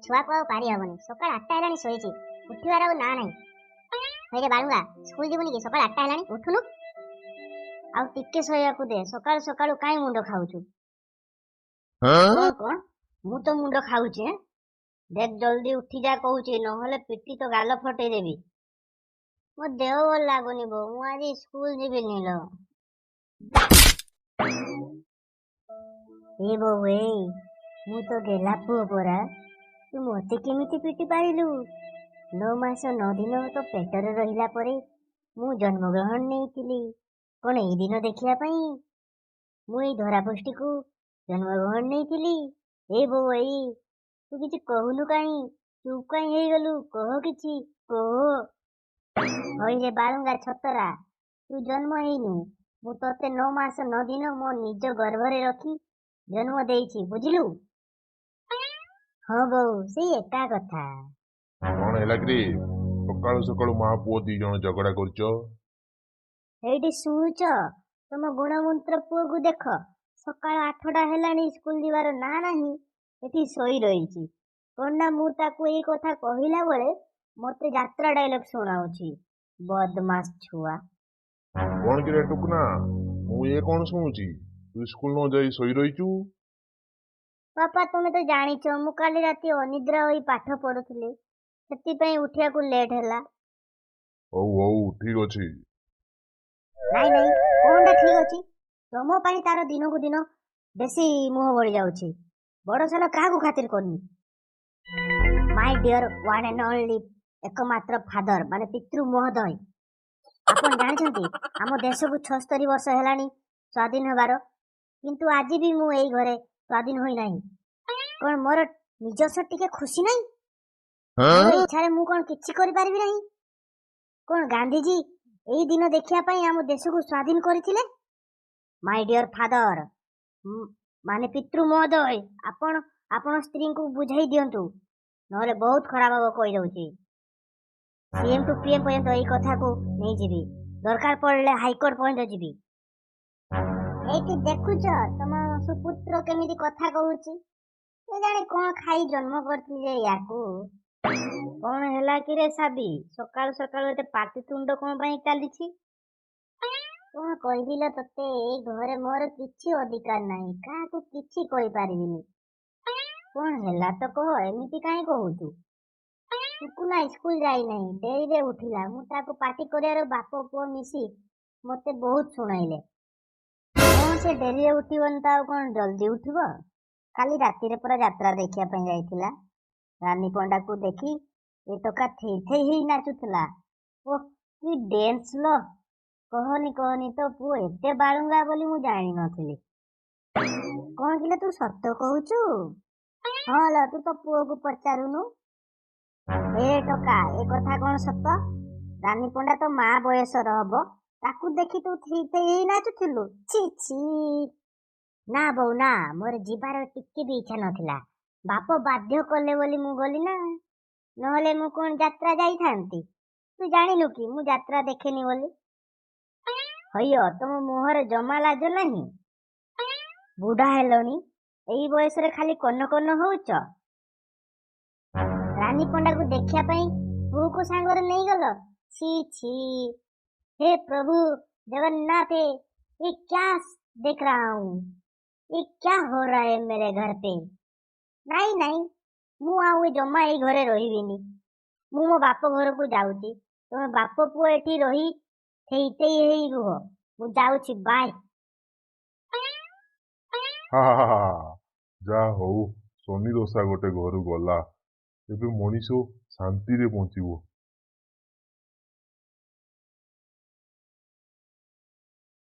ଛୁଆକୁ ଆଉ ପାରି ହବନି। ସକାଳ 8ଟା ହେଲାଣି, ଶୋଇଛି, ଉଠିବାର ଆଉ ନା ନାହିଁ। ହେଇରେ ବାଳୁଙ୍ଗା, ସ୍କୁଲ ଯିବୁନି କି? ସକାଳ 8ଟା ହେଲାଣି, ଉଠୁନୁ। ଆଉ ଟିକେ ଶୋଇବାକୁ ଦେ। ସକାଳୁ ସକାଳୁ କାଇଁ ମୁଣ୍ଡ ଖାଉଛୁ? କଣ କଣ ମୁଁ ତ ମୁଣ୍ଡ ଖାଉଛି? ଏଁ, ଦେଖ, ଜଲ୍ଦି ଉଠିଯା କହୁଛି, ନହେଲେ ପିଟି ତ ଗାଲ ଫଟେଇ ଦେବି। ମୋ ଦେହ ଭଲ ଲାଗୁନି ବୋଉ, ମୁଁ ଆଜି ସ୍କୁଲ ଯିବିନି ଲୋ। ଏ ବୋଉ ଏଇ, ମୁଁ ତ ଗେଲା ପୁଅ ପରା, ତୁ ମତେ କେମିତି ପିଟି ପାରିଲୁ? 9 ମାସ 9 ଦିନ ତୋ ପେଟରେ ରହିଲା ପରେ ମୁଁ ଜନ୍ମଗ୍ରହଣ ନେଇଥିଲି। କଣ ଏଇ ଦିନ ଦେଖିବା ପାଇଁ ମୁଁ ଏଇ ଧରାପୃଷ୍ଠିକୁ ଜନ୍ମଗ୍ରହଣ ନେଇଥିଲି? ଏ ବୋଉ ଏଇ, ତୁ କିଛି କହୁନୁ କାହିଁ? ଚୁପ୍ କାହିଁ ହେଇଗଲୁ? କହ, କିଛି କହ। ହଇରେ ବାଳୁଙ୍ଗା ଛତରା, ତୁ ଜନ୍ମ ହେଇନୁ, ମୁଁ ତତେ 9 ମାସ 9 ଦିନ ମୋ ନିଜ ଗର୍ଭରେ ରଖି ଜନ୍ମ ଦେଇଛି, ବୁଝିଲୁ? ହଁ ବୋଉ, ସେଇ ଏକା କଥା। କଣ ହେଲା କିରେ, ସକାଳୁ ସକାଳୁ ମା ପୁଅ ଦି ଜଣ ଝଗଡା କରୁଛ? ଏଇଠି ଶୁଣୁଛ? ତମ ଗୁଣମନ୍ତ୍ର ପୁଅକୁ ଦେଖ, ସକାଳ 8ଟା ହେଲାଣି, ସ୍କୁଲ ଯିବାର ନାଁ ନାହିଁ, ଏଠି ଶୋଇ ରହିଛି। କଣ ନା, ମୁଁ ତାକୁ ଏଇ କଥା କହିଲା ବେଳେ ମତେ ଯାତ୍ରା ଡାଇଲଗ ଶୁଣାଉଛି। ବଦମାସ ଛୁଆ। କଣ କିରେ ଟୁକୁନା, ମୁଁ ଏ କଣ ଶୁଣୁଛି? ତୁ ସ୍କୁଲ ନ ଯାଇ ଶୋଇ ରହିଛୁ? ବାପା, ତୁମେ ତ ଜାଣିଛ ମୁଁ କାଲି ରାତି ଅନିଦ୍ରା ହୋଇ ପାଠ ପଢୁଥିଲି, ସେଥିପାଇଁ ଉଠିବାକୁ ଲେଟ୍ ହେଲା। ହଉ ହଉ, ଠିକ ଅଛି। ନାଇଁ ନାଇଁ, କଣଟା ଠିକ ଅଛି? ତମ ପାଇଁ ତାର ଦିନକୁ ଦିନ ବେଶୀ ମୁହଁ ବଢି ଯାଉଛି। ବଡ ସାନ କାହାକୁ ଖାତିର କରୁନି। My dear one and only ଏକମାତ୍ର ଫାଦର, ମାନେ ପିତୃ ମହୋଦୟ, ଆପଣ ଜାଣିଛନ୍ତି ଆମ ଦେଶକୁ 76 ବର୍ଷ ହେଲାଣି ସ୍ୱାଧୀନ ହେବାର, କିନ୍ତୁ ଆଜି ବି ମୁଁ ଏଇ ଘରେ ସ୍ୱାଧୀନ ହୋଇନାହିଁ। କଣ ମୋର ନିଜସ୍ୱ ଟିକେ ଖୁସି ନାହିଁ? ମୋର ଇଚ୍ଛାରେ ମୁଁ କଣ କିଛି କରିପାରିବି ନାହିଁ? କଣ ଗାନ୍ଧିଜୀ ଏଇ ଦିନ ଦେଖିବା ପାଇଁ ଆମ ଦେଶକୁ ସ୍ୱାଧୀନ କରିଥିଲେ? ମାଇ ଡିଅର ଫାଦର, ମାନେ ପିତୃ ମହୋଦୟ, ଆପଣ ଆପଣ ସ୍ତ୍ରୀଙ୍କୁ ବୁଝାଇ ଦିଅନ୍ତୁ, ନହେଲେ ବହୁତ ଖରାପ ହବ କହିଦଉଛି। ସିଏମ୍ ଟୁ ପିଏମ୍ ପର୍ଯ୍ୟନ୍ତ ଏଇ କଥାକୁ ନେଇଯିବି, ଦରକାର ପଡ଼ିଲେ ହାଇକୋର୍ଟ ପର୍ଯ୍ୟନ୍ତ ଯିବି। ଏଇଠି ଦେଖୁଛ ତମ ସୁପୁତ୍ର କେମିତି କଥା କହୁଛି? କେଜାଣି କଣ ଖାଇ ଜନ୍ମ କରିଥିଲି ଯେ ୟାକୁ। କଣ ହେଲା କିରେ ସାବି, ସକାଳୁ ସକାଳୁ ଏତେ ପାଟିତୁଣ୍ଡ କଣ ପାଇଁ ଚାଲିଛି? କଣ କହିବି ଲୋ ତତେ, ଏଇ ଘରେ ମୋର କିଛି ଅଧିକାର ନାହିଁ, କାହାକୁ କିଛି କହିପାରିବିନି। କଣ ହେଲା ତ କହ, ଏମିତି କାହିଁ କହୁଛୁ? ଟୁକୁନା ସ୍କୁଲ ଯାଇନାହିଁ, ଡେରିରେ ଉଠିଲା। ମୁଁ ତାକୁ ପାଟି କରିବାରୁ ବାପ ପୁଅ ମିଶି ମତେ ବହୁତ ଶୁଣାଇଲେ। କଣ ସେ ଡେରିରେ ଉଠିବନି ତ ଆଉ କଣ ଜଲ୍ଦି ଉଠିବ? କାଲି ରାତିରେ ପରା ଯାତ୍ରା ଦେଖିବା ପାଇଁ ଯାଇଥିଲା। ରାନୀ ପଣ୍ଡାକୁ ଦେଖି ଏ ଟୋକା ଥେଇ ଥେଇ ହେଇ ନାଚୁଥିଲା। ଓଃ, କି ଡ୍ୟାନ୍ସ ଲୋ, କହନି କହନି। ତୋ ପୁଅ ଏତେ ବାଳୁଙ୍ଗା ବୋଲି ମୁଁ ଜାଣିନଥିଲି। କଣ କିଲୋ, ତୁ ସତ କହୁଛୁ? ହଁ ଲୋ, ତୁ ତୋ ପୁଅକୁ ପଚାରୁନୁ। ଏ ଟୋକା, ଏ କଥା କଣ ସତ? ରାନୀ ପଣ୍ଡା ତୋ ମା ବୟସର ହବ, ତାକୁ ଦେଖି ତୁ ଥେଇ ଥେଇ ହେଇ ନାଚୁଥିଲୁ? ଛି ଛି। ନା ବୋଉ ନା, ମୋର ଯିବାର ଟିକେ ବି ଇଚ୍ଛା ନଥିଲା। ବାପ ବାଧ୍ୟ କଲେ ବୋଲି ମୁଁ ଗଲି ନା, ନହେଲେ ମୁଁ କଣ ଯାତ୍ରା ଯାଇଥାନ୍ତି? ତୁ ଜାଣିନୁ କି ମୁଁ ଯାତ୍ରା ଦେଖେନି ବୋଲି? ହଇୟ, ତମ ମୁହଁରେ ଜମା ଲାଜ ନାହିଁ। ବୁଢା ହେଲଣି, ଏଇ ବୟସରେ ଖାଲି କନ କନ ହଉଛ। ରାନୀ ପଣ୍ଡାକୁ ଦେଖିବା ପାଇଁ ପୁଅକୁ ସାଙ୍ଗରେ ନେଇଗଲ? ଛି ଛି। हे प्रभु जगन्नाथ, ये क्या देख रहा हूँ? ये क्या हो रहा है मेरे घर पे? ନାଇଁ ନାଇଁ, ମୁଁ ଆଉ ଏ ଜମା ଏଇ ଘରେ ରହିବିନି। ମୁଁ ମୋ ବାପ ଘରକୁ ଯାଉଛି। ତମେ ବାପ ପୁଅ ଏଠି ରହି ଥେଇ ଥେଇ ହେଇ ରୁହ। ମୁଁ ଯାଉଛି, ବାଏ। ହା ହା ହା, ଯା ହଉ, ଶନି ଦଶା ଗୋଟେ ଘରୁ ଗଲା। ଏବେ ମଣିଷ ଶାନ୍ତିରେ ବଞ୍ଚିବ।